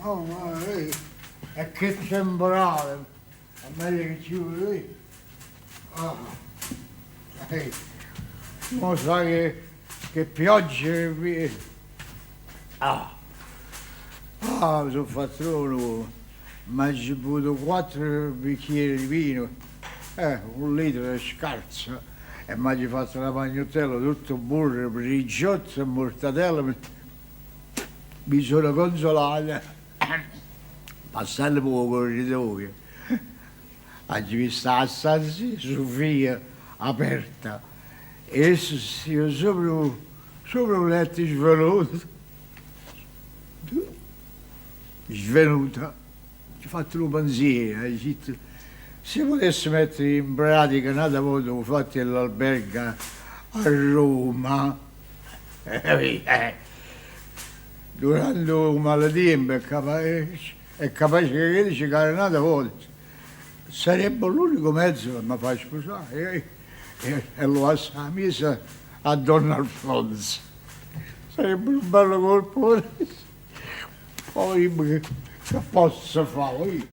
Oh, ma, e che temporale! È meglio che chiudo io. Ah. Mo sai che pioggia che viene. Ah. Ah, mi sono fatto uno. M'aggio bevuto quattro bicchieri di vino, un litro è scarso, e m'aggio fatto na pagnottella tutto burro, ricotta e mortadella. Mi sono consolata. Passanno p' 'o corridoio, aggio visto 'a stanza 'e Sufia aperta e essa steva sopra 'o, sopra 'o letto svenuta. Svenuta. Aggio fatto nu pensiero, aggio ditto, si putesse mettere in pratica n'ata vota 'o fatto 'e l'albergo a Roma, durante 'o maletiempo è capace, è capace che chella ce care n'ata vota. Sarebbe l'unico mezzo pe me fa spusà e luvasse 'a miezo a Don Alfonso. Sarebbe nu bello colpo. Poi che posso fa'?